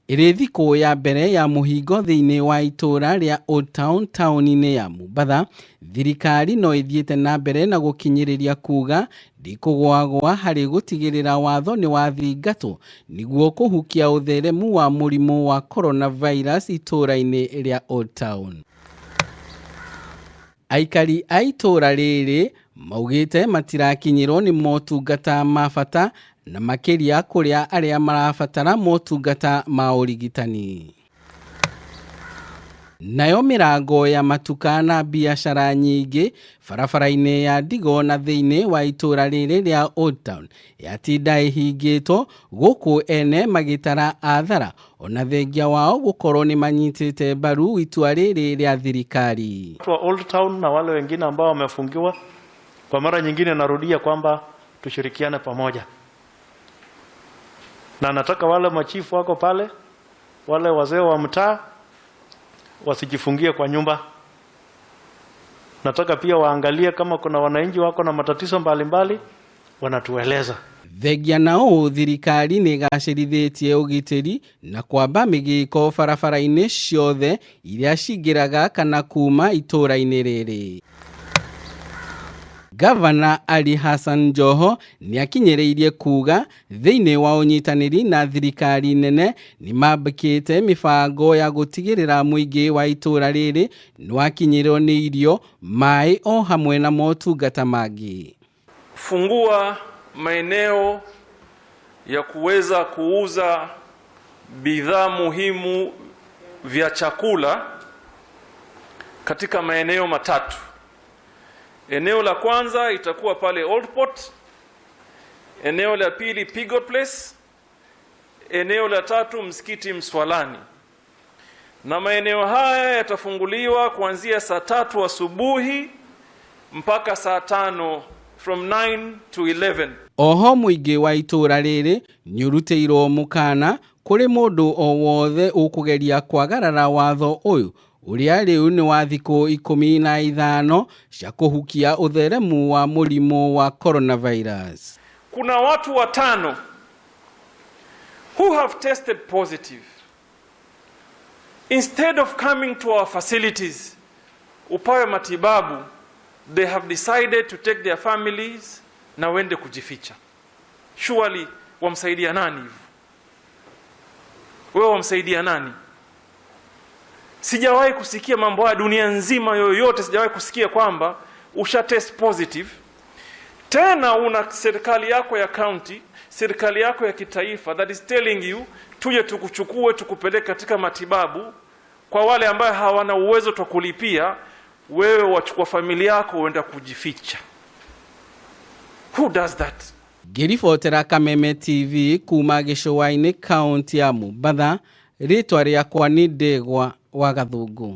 Ĩrĩ thikũ ya mbere ya mũhingo thĩinĩ wa itũũra rĩa Old Town taũni-inĩ ya Mombatha, thirikari no ĩthiĩte na mbere na gũkinyĩrĩria kuga ndĩkũgũagũa harĩ gũtigĩrĩra watho nĩ wathingatwo nĩguo kũhukia ũtheremu wa mũrimũ wa coronavirus itũũra-inĩ rĩa Old Town. Aikari a itũũra rĩrĩ maugĩte matirakinyĩrwo nĩ motungata ma bata na makĩria kũrĩa arĩa marabatara motungata ma ũrigitani. Nayo mĩrango ya matuka na biacara nyingĩ barabara-inĩ ya Ndigo na thĩinĩ wa itũũra rĩrĩ rĩa Old Town yatinda ĩhingĩtwo gũkũ ene magĩtara athara ona thengia wao gũkorwo nĩ manyitĩte mbaru itua rĩrĩ rĩa thirikari. Watu wa Old Town na wale wengine ambao wamefungiwa, kwa mara nyingine narudia kwamba tushirikiane pamoja, na nataka wale machifu wako pale, wale wazee wa mtaa wasijifungie kwa nyumba. Nataka pia waangalie kama kuna wananchi wako na matatizo mbalimbali, wanatueleza. Thengia na ũũ thirikari nĩ ĩgacĩrithĩtie ũgitĩri na kwamba mĩgĩko barabara-inĩ ciothe iria cingĩraga kana kuma itũũra-inĩ rĩrĩ. Gavana Ali Hassan Joho nĩ akinyĩrĩirie kuga thĩinĩ wa ũnyitanĩri na thirikari nene nĩ mambĩkĩte mĩbango ya gũtigĩrĩra mũingĩ wa itũũra rĩrĩ nĩwakinyĩrwo nĩ irio, maĩ o hamwe na motungata mangĩ. Fungua maeneo ya kuweza kuuza bidhaa muhimu vya chakula katika maeneo matatu. Eneo la kwanza itakuwa pale Old Port, eneo la pili Pigo Place, eneo la tatu Msikiti Mswalani. Na maeneo haya yatafunguliwa kuanzia saa 3 asubuhi mpaka saa 5, from 9 to 11. Oho mũingĩ wa itũũra rĩrĩ nĩũrutĩirwo mũkana kũrĩ mũndũ o wothe ũkũgeria kwagarara watho ũyũ ũrĩa rĩu nĩ wa thikũ 15 cia kũhukia ũtheremu wa mũrimũ wa coronavirus. Kuna watu watano who have tested positive. Instead of coming to our facilities upawe matibabu, they have decided to take their families na wende kujificha. Surely wamsaidia nani hivyo? Wewe wamsaidia nani? Sijawahi kusikia mambo haya dunia nzima yoyote, sijawahi kusikia kwamba usha test positive, tena una serikali yako ya county, serikali yako ya kitaifa that is telling you tuje tukuchukue tukupeleke katika matibabu. Kwa wale ambao hawana uwezo wa kulipia, wewe wachukua familia yako uenda kujificha. Who does that? Ngĩribotera Kameme TV kuma gĩcũa-inĩ kaunti ya Mombatha, rĩtwa rĩakwa nĩ Ndegwa wa Gathũngũ.